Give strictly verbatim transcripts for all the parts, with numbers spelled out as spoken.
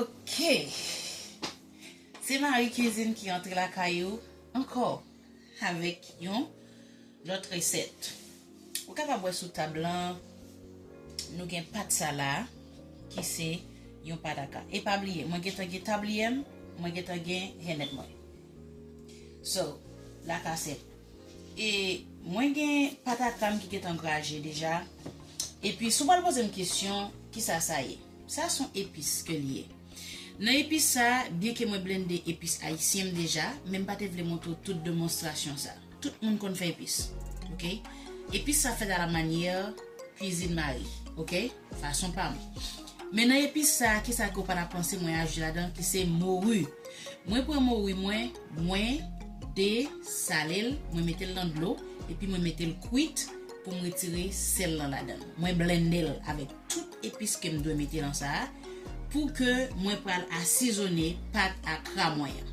Ok. Se Marie Cuisine ki antre lakay ou ankò avèk yon lòt resèt. Ou kapab wè sou tab lan, nou gen pat sa la, ki se yon pat akra. E pa bliye, mwen gentan gen tabliyè m, mwen gentan gen hennèt mwen. So, la ka sèt. E mwen gen pat akra m ki gentan graje deja. Epi, si w pral poze m kesyon, kisa sa ye? Sa se yon epis ke li ye. Nan epis sa, byenke mwen blende epis ayisyen m deja, men m pa te vle montre w tout demonstrasyon sa. Tout moun konn fè epis. Ok? Epis sa fèt a la manyè Cuisine Marie. Ok? Fason pa m. Men nan epis sa, kisa ke w pa ta panse mwen ajoute ladan, ki se mori. Mwen pran mori mwen, mwen desale l, mwen mete l nan dlo, epi mwen mete l kwit pou m retire sèl lan ladan l. Mwen blende l avèk tout epis ke m dwe mete lan sa a, pou ke mwen pral asizone pat akra mwen an.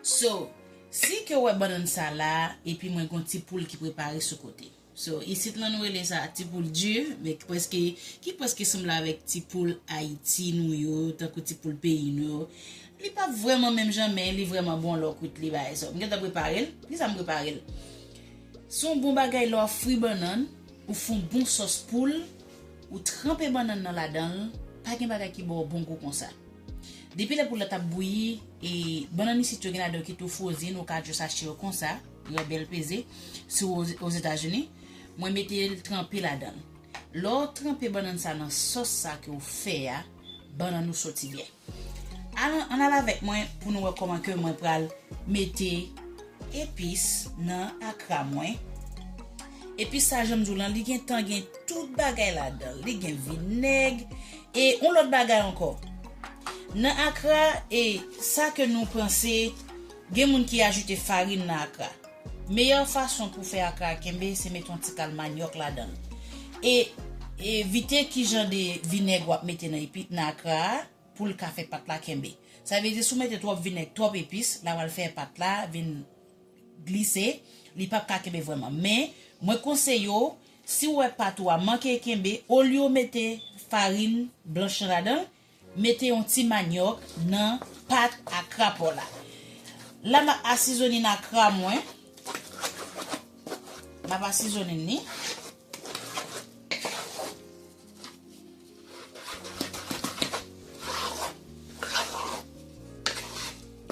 So, si ke w wè bannann sa la, epi mwen gon ti poul ki prepare sou kote. So, isit lan nou rele sa ti poul di, men ki prèske, ki prèske sanble avèk ti poul Ayiti nou yo, tankou ti poul peyi nou yo. Li pa vrèman menm jan, men li vrèman bon lè w kwit li bagay sa. M gentan prepare l. Kisa m prepare l? Se yon bon bagay lè w ap fri bannann, ou fè yon bon sòs poul, ou tranpe bannann nan ladan l, pa gen bagay ki ba w bon gou konsa. Depi lè poul la t ap bouyi, e bannann isit yo gen ladan yo ki tou frozen, ou ka just achte yo konsa, yo bèl peze, si w Ozetazini. Mwen mete l tranpe ladan l. Lè w tranpe bannann sa nan sòs sa ke w fè a, bannann ou soti byen. Al, ann al avèk mwen pou nou wè kòman ke mwen pral mete epis nan akra mwen. Epis sa, jan m di w lan, li gentan gen tout bagay ladan l. Li gen vinèg e yon lòt bagay ankò. Nan akra, e sa ke nou panse, gen moun ki ajoute farin nan akra. Meyè fason pou fè akra kenbe, se mete yon ti kal manyòk ladan l. E, evite ki jan de vinèg w ap mete nan epi, nan akra a, pou l ka fè pat la kenbe. Sa vle di, si w mete twòp vinèg, twòp epis, l a pral fè pat la vin glise, li p ap ka kenbe vrèman. Men, mwen konseye w, si w wè pat ou a manke kenbe, olye w mete farin blanch lan ladan l, mete yon ti manyòk nan pat akra pa w la. La, m ap asizonnen akra mwen. M ap asizonnen li.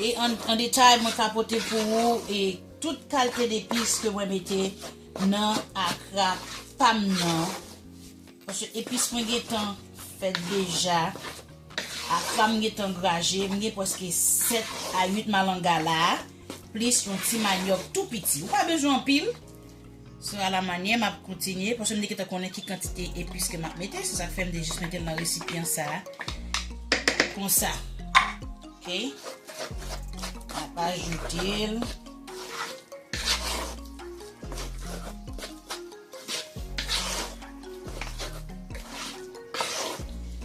E an, an detay, mwen ka pote pou ou e tout kalite depis ke mwen mete nan akra pa m nan. Paske epis mwen gentan fèt deja. Akra m gentan graje. M gen prèske sèt a uit malanga la. Plis yon ti manyòk tou piti. Ou pa bezwen anpil. Se alamanyè m ap kontinye, paske m te gentan konnen ki kantite epis ke m ap mete, se sa k fè m te jis mete l nan resipyan sa a. Konsa. Ok? M ap ajoute l.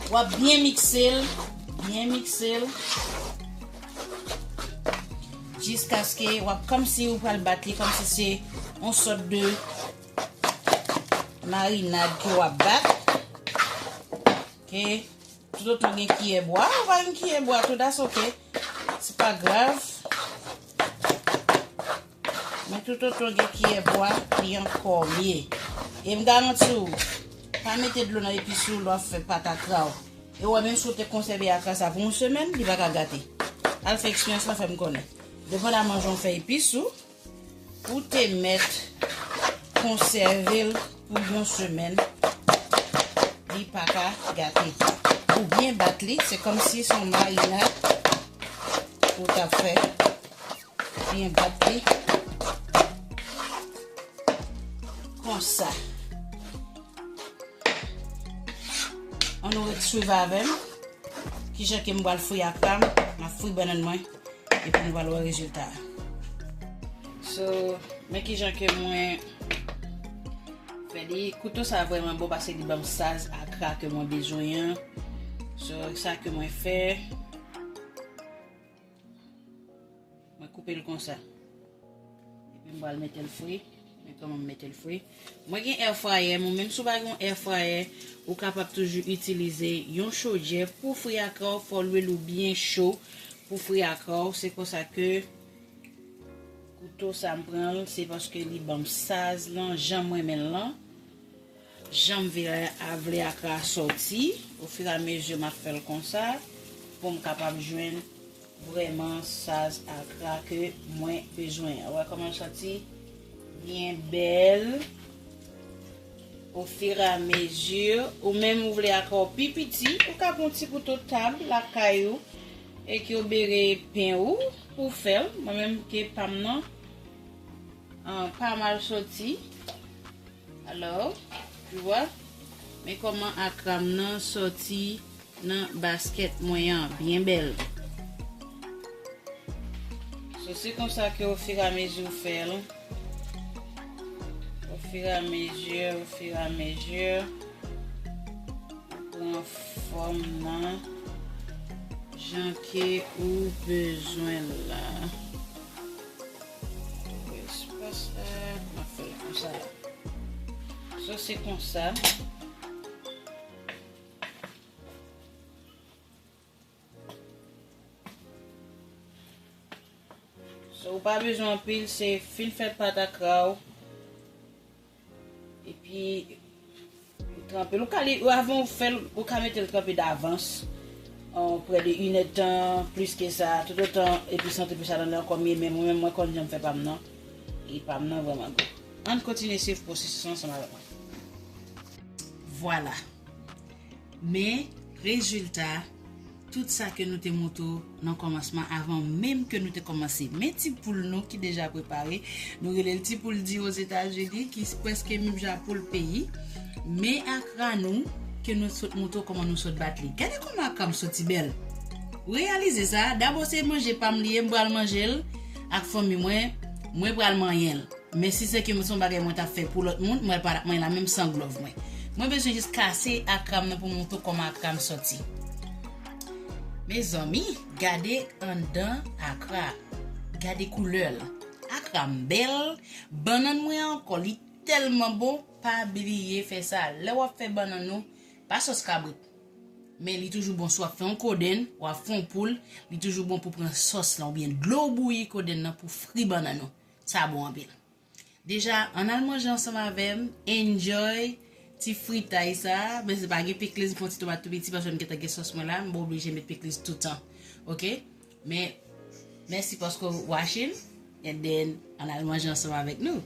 W ap byen mikse l, byen mikse l. Jiskaske w ap kòmsi ou pral bat li, kòmsi se yon sòt de marinad ke w ap bat. Ok. Toutotan gen kiyè bwa, ou pa gen kiyè bwa tou, that's ok. Se pa grav. Men toutotan gen kiyè bwa, li ankò mye. E m garanti w, pa mete dlo nan epis ou lè w ap fè pat akra w. E w wè, menm si w te konsève akra sa pou yon semèn, li pa ka gate. Al fè eksperyans lan, fè m konnen. Depandaman jan w fè epis ou, ou te mèt konsève l pou yon semèn, li pa ka gate. Ou byen bat li, se kòmsi se yon marinad ou t ap fè. Byen bat li. Konsa. Ann nou ret swiv avè m. Kijan ke m pral fri akra m, m ap fri bannann mwen, epi nou pral wè rezilta a. So, men kijan ke mwen fè li. Kouto sa vrèman bon paske li ban m saz akra ke mwen bezwen an. So, sa ke mwen fè, mwen koupe l konsa. Epi m pral mete l fri. Kòman m mete l fri? Mwen gen air fryer, mwen menm si w pa gen yon air fryer, ou kapab toujou itilize yon chodyè pou fri akra w, fò lwil ou byen cho pou fri akra w. Se konsa ke kouto sa m pran l, se paske li ban m saz lan, jan m renmen l lan. Jan m vle, a vle akra a sòti, ofiramezi m ap fè l konsa, pou m kapab jwenn vrèman saz akra ke mwen bezwen an. Ou wè kòman l sòti? Byen bèl. Ofiramezi, ou menm ou vle akra w pi piti, ou ka pran yon ti kouto tab lakay ou, e ke w bere pen ou, pou w fè l. Mwen menm ke pa m nan, an, pa mal sòti. Alò, tu vois, men kòman akra m nan sòti nan baskèt mwen an, byen bèl. So, se konsa ke ofiramezi w fè l. Ofiramezi, ofiramezi, ou pran fòm nan jan ke ou bezwen l la. Espas la, m ap fè l konsa la. So, se konsa. So, ou pa bezwen anpil, se fin fè pat akra w. Epi, ou tranpe l. Ou ka li, ou avan ou fè l, ou ka mete l tranpe davans. An, prè de inèdtan, plis ke sa, toutotan epi sante plis ladan l ankò, men mwen menm, mwen konn jan m fè pa m nan. E pa m nan vrèman gou. Ann kontinye swiv pwosesis la ansanm avèk mwen. Vwala. Men rezilta tout sa ke nou te montre w nan kòmansman, avan menm ke nou te kòmanse. Men ti poul nou ki deja prepare, nou rele l ti poul di Ozetazini, ki prèske menm jan ak poul peyi. Men akra nou, ke nou sot montre w kòman nou sot bat li. Gade kòman akra m soti bèl. Ou reyalize sa? Dabò se manje pa m li ye, m pral manje l ak fanmi mwen, mwen pral manyen l. Men si se ke se yon bagay mwen t ap fè pou lòt moun, mwen pa t ap manyen l la menm san glòv mwen. Mwen bezwen jis kase akra m nan pou m montre w kòman akra m sòti. Mezanmi, gade anndan akra. Gade koulè l. Akra m bèl. Bannann mwen ankò, li tèlman bon. Pa bliye fè sa. Lè w ap fè bannann ou, pa sòs kabrit. Men li toujou bon si w ap fè yon kodenn, w ap fè yon poul, li toujou bon pou pran sòs lan oubyen dlo w bouyi kodenn nan pou fri bannann ou. Sa bon anpil. Deja, ann al manje ansanm avè m, enjoy ti fritay sa, men se pa gen pikliz, m fè yon ti tomat tou piti paske m gentan gen sòs mwen la, m pa oblije met pikliz toutan. Oke? Men, mèsi paske w watching, and then, ann al manje ansanm avèk nou.